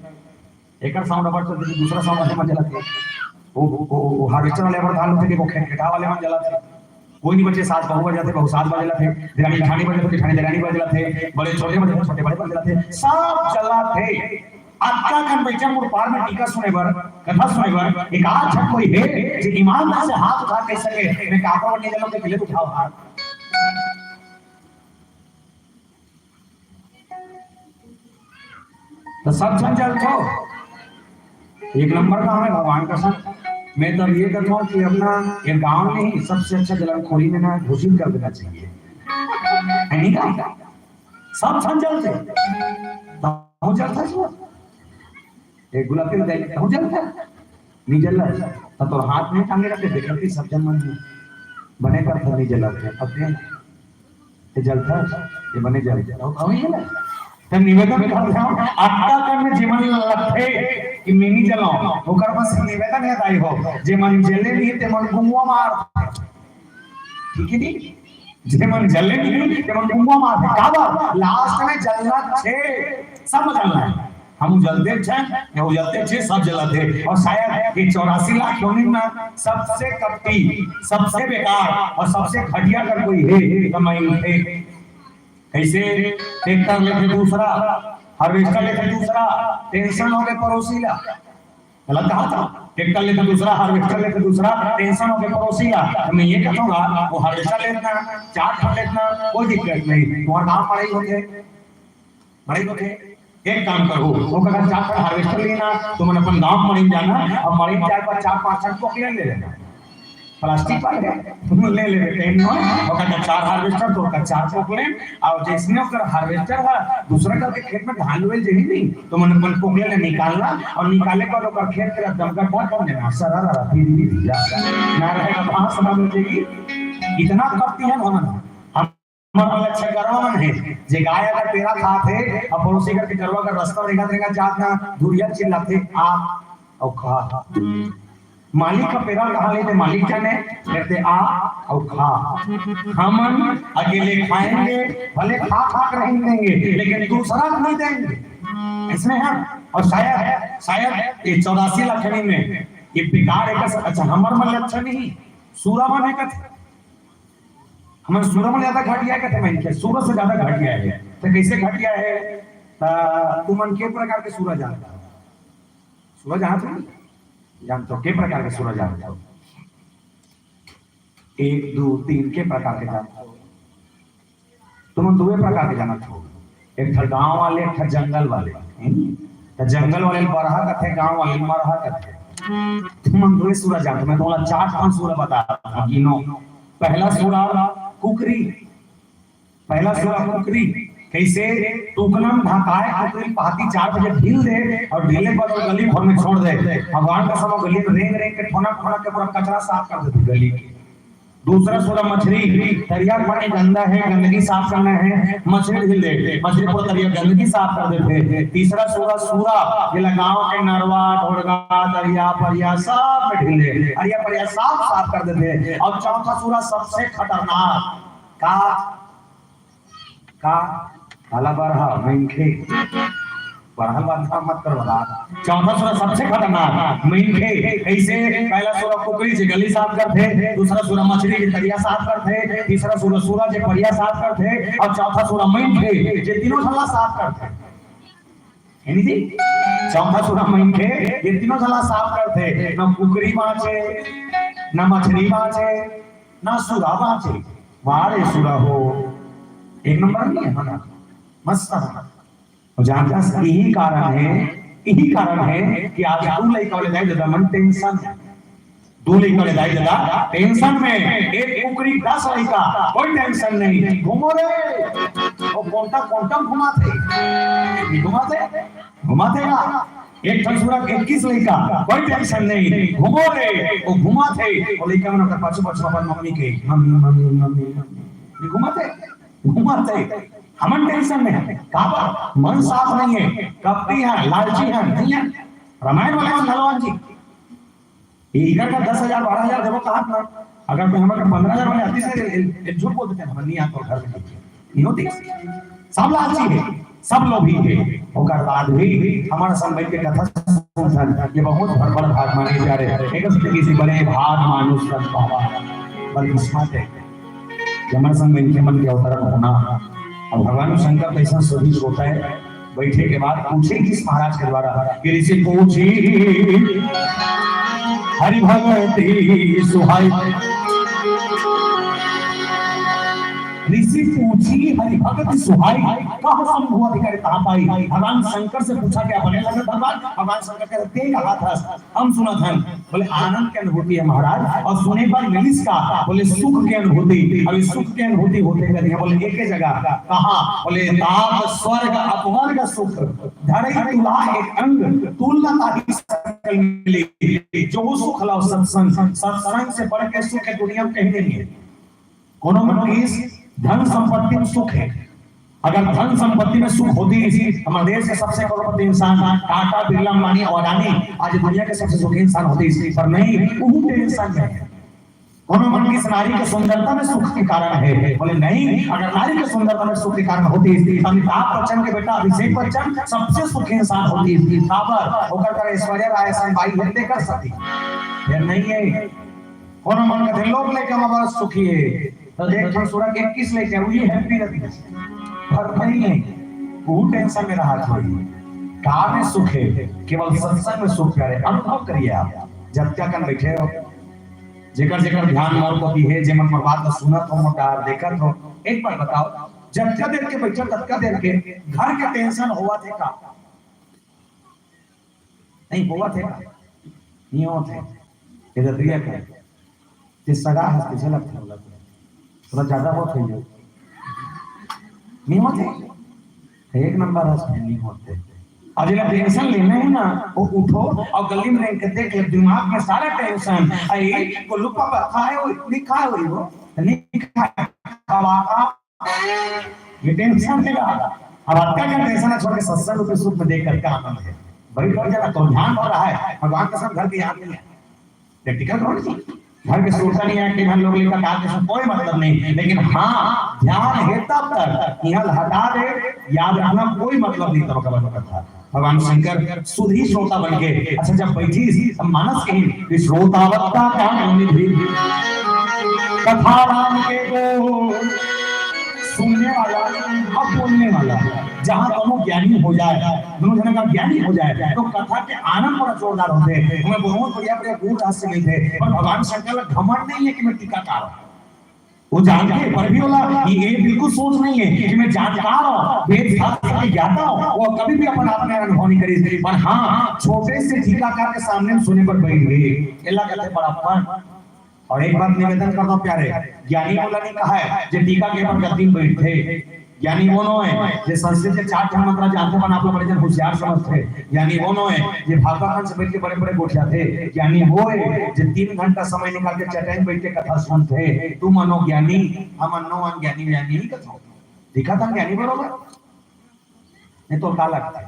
एकर साउंड अबर तो दूसरा साउंड वाले मन जलाथे। वो, वो, वो, वो हार्वेस्टर वाले बर धान होथे, वो खेत खेता वाले मन जलाथे। कोई नहीं बचे, सास बहू बर जाथे, बहू सास बर जलाथे, देरानी जेठानी बर जाथे, जेठानी देरानी बर जलाथे, बड़े छोटे बर जाथे, छोटे बड़े बर जलाथे, सब जलाथे। अतका कन बइठे मोर पार में टीका सुने बर, कथा सुने बर, एक आध झन कोई हे, जे ईमानदार से हाथ उठा कहि सके, मैं काकरो बर नहीं जलाऊं, तो पहले तो उठाओ हाथ। तो सब झन जलथो। एक नंबर का हमें भगवान कसम। मैं तो ये कहता हूँ कि अपना ये गांव में ही सबसे अच्छा जलन खोरी में ना घोषित कर देना चाहिए, है नहीं का? सब झन जलथे, तो हम जलता जो एक गुलाबी लगाई, तो हम जलता नहीं जलता, तो तोर हाथ में टांगे रखे, देखते सब झन मन में बने करता नहीं जलता। अब ये ये जलता, ये बने जलता। तो हम ये ना, तो निवेदन करते हैं, अतका कन में जेमन लगथे कि मैं नहीं जलाऊं, ओकर बस निवेदन हे दाई हो, जेमन जले नहीं, तेमन गुंगवा मार। ठीक है जी? जेमन जले नहीं, तेमन गुंगवा मार। काबर? लास्ट में जलना छे, सब जलना है। हम जलते छे, ये जलते छे, सब जलते। और शायद ये चौरासी लाख योनि में सबसे कपटी, सबसे बेकार और सबसे घटिया अगर कोई हे, तो मैं ही थे। कैसे? ट्रैक्टर लेके दूसरा, हार्वेस्टर लेके दूसरा, टेंशन हो गए पड़ोसी ला। गलत कहा था? ट्रैक्टर लेके दूसरा, हार्वेस्टर लेके दूसरा, टेंशन हो गए पड़ोसी ला। तो मैं ये कहूंगा, वो हार्वेस्टर लेतना, चार ठन लेतना, कोई दिक्कत नहीं, तुम्हारा काम पड़ाई होते। बड़े लोग हैं, एक काम करो, ओकर चार ठन हार्वेस्टर लेना, तुमन अपन गांव मड़ई जाना, और मड़ई जाए पर चार पांच ठन पोकलेन ले लेना, प्लास्टिक वाले ले लेबे, टेन में, ओकर चार हार्वेस्टर, तो ओकर चार पोकलेन, और जैसने ओकर हार्वेस्टर है, दूसरा करके खेत में धान लुए जही नहीं, तुमन अपन पोकलेन ले निकालना, और निकाले के बाद ओकर खेत के एकदम गड्ढा कर देना, सरा रहा, धीरे धीरे, ना रहेगा, घास ना मिलेगी। इतना करती है ना, हमर मन अच्छा गरवा मन हे, जे गाय अगर पेरा खात हे, अउ पड़ोसी घर के गरवा अगर रस्ता रेंगत रेंगत जात ना, दूरिया चिल्लाथे, "आ, अउ खा।" मालिक का पेरा कहाँ लेते, मालिक जाने, कहते, "आ, अउ खा।" हमन अकेले खाएंगे, भले खा खा के रह देंगे, लेकिन दूसरा को नहीं देंगे। इसमें हम, और शायद, शायद ये चौरासी लाख योनि में ये बेकार एक, अच्छा, हमर मन अच्छा नहीं, सूरा मन एक, हमर सूरा मन ज्यादा घटिया हे, कहते मैं के सूरा से ज्यादा घटिया हे। तो कैसे घटिया हे? ता तुमन के प्रकार के सूरा जानत हो? सूरा जानत हो? जानत हो? के प्रकार के सूरा जानत हो? एक, दो, तीन के प्रकार के जानत हो? तुमन दुए प्रकार के जानत हो, एक ठा गांव वाले, एक ठा जंगल वाले। हम्म? तो जंगल वाले बरहा कथे, गांव वाले मरहा कथे। तुमन दुए सूरा जानत हो, मैं तुमला चार पांच सूरा बता दूं, गिनो। पहला सूरा कुकरी, पहला सूरा कुकरी। कैसे? टूकना में ढकाय कुकरी पहाती चार बजे ढील दे और ढीले पर गली भर में छोड़ दे। भगवान का समय गली में रेंग रेंग के ठोना ठोना के पूरा कचरा साफ कर देती गली के। दूसरा सूरा मछरी, तरिया पानी गंदा है, गंदगी साफ करना है, मछरी ढील दे, मछरी पूरा तरिया गंदगी साफ कर देते। तीसरा सूरा, सूरा, ये लगाव के नरवा, ढोड़गा, तरिया, परिया सब में ढील दे, अरिया परिया साफ साफ कर देते। और चौथा सूरा सबसे खतरनाक, का का? काला बरहा, मनखे। पढ़ल बात का मत कर बता। चौथा सूरा सबसे खतरनाक, मनखे। कैसे? पहला सूरा कुकरी जे गली साफ करथे, दूसरा सूरा मछरी जे तरिया साफ करथे, तीसरा सूरा सूरा जे परिया साफ करथे, और चौथा सूरा मनखे जे तीनों झन ला साफ करथे। है नी जी? चौथा सूरा मनखे ये तीनों झन ला साफ करथे, ना कुकरी बांचे, ना मछरी बांचे, ना सूरा बांचे। वाह रे सूरा हो, एक नंबर नहीं है हमारा, मस्त है। और जानता है, यही कारण है, यही कारण है कि आज तू लइका वाले दाई ददा मन टेंशन है। दू लइका ले दाई ददा, टेंशन में, एक कुकरी दस लइका, कोई टेंशन नहीं, घूमो रे। वो कोंटा, कोंटा घुमाथे, नहीं घुमाथे, घुमाथे ना। एक ठन सूरा के इक्कीस लइका, कोई टेंशन नहीं, घूमो रे। वो घुमाथे, वो लइका मन ओकर पाछू पाछू अपन मम्मी के, "मम्मी, मम्मी, मम्मी, मम्मी।" नहीं घुमाथे, घुमाथे। हमन टेंशन में है, काबर? मन साफ नहीं है, कपटी है, लालची है, नहीं है। रामायण वाले मन भगवान जी, ये इधर का दस हजार, बारह हजार देबो कहात ना, अगर कोई हमर पंद्रह हजार वाले आती से, ये, ये झूठ बोल देते हैं, हमर नहीं आता घर में, नहीं होती। सब लालची है, सब लोभी हे, ओकर बाद भी हमर संग बइठ के कथा सुनथन, ये बहुत बड़ भाग माने जा रहे। एक से किसी बड़े भाग मानुष तन पावा, बदकिस्मत हे। हमर संग बइठ के मन के अवतरण होना। अब भगवान शंकर कैसन सुधी श्रोता हे, बइठे के बाद पूछे किस महाराज के द्वारा कि ऋषि पूछी हरि भगति सुहाई। ऋषि पूछी हरि भगति सुहाई, कह शंभु अधिकारी कहाँ पाई। भगवान शंकर से पूछा क्या बने लगे भगवान? भगवान शंकर कहते तें कहा था, हम सुनत हन। बोले आनंद के अनुभूति हे महाराज, अउ सुने बर मिलिस का? बोले सुख के अनुभूति। अब ये सुख के अनुभूति होथे कहाँ? बोले एके जगह। कहाँ? बोले ताप स्वर्ग अपवर्ग सुख, धरई तुला एक अंग, तुलना ताहि सकल मिली। जो सुख लाओ सत्संग, सत्संग से बढ़ के सुख हे दुनिया में कहीं नहीं हे। कोनो मन कहिस धन संपत्ति में सुख हे, अगर धन संपत्ति में सुख होतिस, हमर देश के सबसे करोड़पति इंसान टाटा, बिरला, अंबानी अउ अदानी आज दुनिया के सबसे सुखी इंसान होतिस, पर नहीं, उहू tension में हे। कोनो मन कहिस नारी के सुंदरता में सुख के कारण हे, बोले नहीं, अगर नारी के सुंदरता में सुख के कारण होतिस, अमिताभ बच्चन के बेटा अभिषेक बच्चन सबसे सुखी इंसान होतिस। काबर? ओकर करा ऐश्वर्या राय असन बाई हे, तेकर सेती। फेर नहीं हे। कोनो मन कथे लोग लइका में बड़ा सुखी हे, त देख ठन सुरग इक्कीस लइका, वही happy रहिथे। फर्क नहीं हे, वो tension में रहत होही। का में सुख हे? केवल सत्संग में सुख करे। अनुभव करिए आप, जतका कन बइठे हो, जेकर जेकर ध्यान मोर कोति हे, जेमन मोर बात ला सुनत हो, मोर डार देखत हो, एक बार बताओ, जतका देर के बइठे, ततका देर के घर के tension होवत हे का? नहीं होवत हे का? नहीं होवत हे। ये तो प्रिया का, ये सगा हस, कइसे लगथे बोला तो? थोड़ा ज्यादा होत हे ये। नहीं होत हे। एक नंबर हस, नहीं होत हे। अउ जेला tension लेना हे ना, वो उठो अउ गली में रेंग के देख ले, दिमाग में सारा tension। अरे, गोलू पापा खाए हो, नहीं खाए हो, वो नहीं खाए, खवा का ये tension हे। अब अतका कन tension छोड़ के सत्संग रूपी सुख में देख करके आनंद हे। बड़ी बड़ी जगह तो ध्यान हो रहा हे, भगवान कसम घर के याद नहीं हे। Practical करो ना जी। घर के सुरता नहीं हे कि हम लोग लेकर का, इसमें कोई मतलब नहीं। लेकिन हाँ, ध्यान हे तब तक, यहाँ हटा दे, याद रखना कोई मतलब नहीं तब का कथा। भगवान शंकर सुधी श्रोता बन के, अच्छा, जब बइठिस, तब मानस कहिन कि श्रोतावत्ता का निधि, कथा राम के गुण, सुनने वाला अउ बोलने वाला, जहाँ दोनों ज्ञानी हो जाए, दोनों जने का ज्ञानी हो जाए, तो कथा के आनंद बड़ा जोरदार होथे। हमें बहुत बढ़िया बढ़िया गूढ़ रहस्य मिलथे, पर भगवान शंकर ला घमंड नहीं हे कि मैं टीकाकार हूँ। वो जानथे, पर भी बोला कि ये बिल्कुल सोच नहीं हे कि मैं जानकार हूँ, वेद शास्त्र के ज्ञाता हूँ। वो कभी भी अपन आप में अनुभव नहीं करिस, पर हाँ, छोटे से टीकाकार के सामने सुने बर बइठ गे, एला कथे बड़प्पन। अउ एक बात निवेदन करता हूँ प्यारे, ज्ञानी वो ला नहीं कहे जे टीका के बर गद्दी में बइठथे। ज्ञानी वो नोहे जे संस्कृत के चार ठन मंत्र जानथे, अपन आप ला बड़े जन होशियार समझथे। ज्ञानी वो नोहे जे भागवत से बइठ के बड़े बड़े गोठियाथे। ज्ञानी वो हे जे तीन घंटा समय निकाल के चटाई में बइठ के कथा सुनथे। तुम मनोज्ञानी, हम मनोअज्ञानी, ज्ञानी नहीं कथो। दिखा था ज्ञानी बरोबर? नहीं तो का लगथे?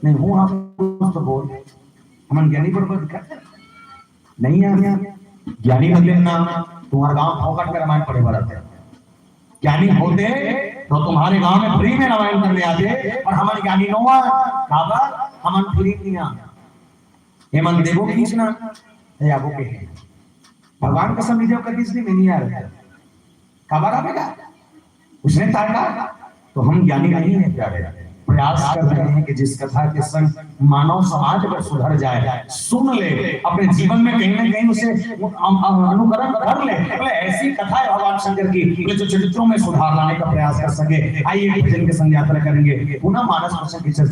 नहीं हूँ, आप कुछ तो बोल। हमन ज्ञानी बरोबर दिखत हे? नहीं यार, ज्ञानी मतलब ना, तुम्हारे गांव फोकट में रामायण पढ़े बर आथे। ज्ञानी होते तो तुम्हारे गांव में free में रामायण करने आते, पर हमन ज्ञानी नोहन। काबर? हमन free नहीं आ। ये मन देवो खींचना, ये आबो के हे। भगवान कसम लीजिए, कभी इसलिए नहीं आ रहा। काबर आवेगा? उसने ताका, तो हम ज्ञानी नहीं है प्यारे। प्रयास कर रहे हैं कि जिस कथा के संग मानव समाज अगर सुधर जाए, सुन ले, अपने जीवन में कहीं ना कहीं उसे अम-, अम-, अनुकरण कर ले। बोले, ऐसी कथा है भगवान शंकर की, बोले, जो चरित्रों में सुधार लाने का प्रयास कर सके। आइए, भजन के संग यात्रा करेंगे, पुनः मानस प्रसंग की चर्चा।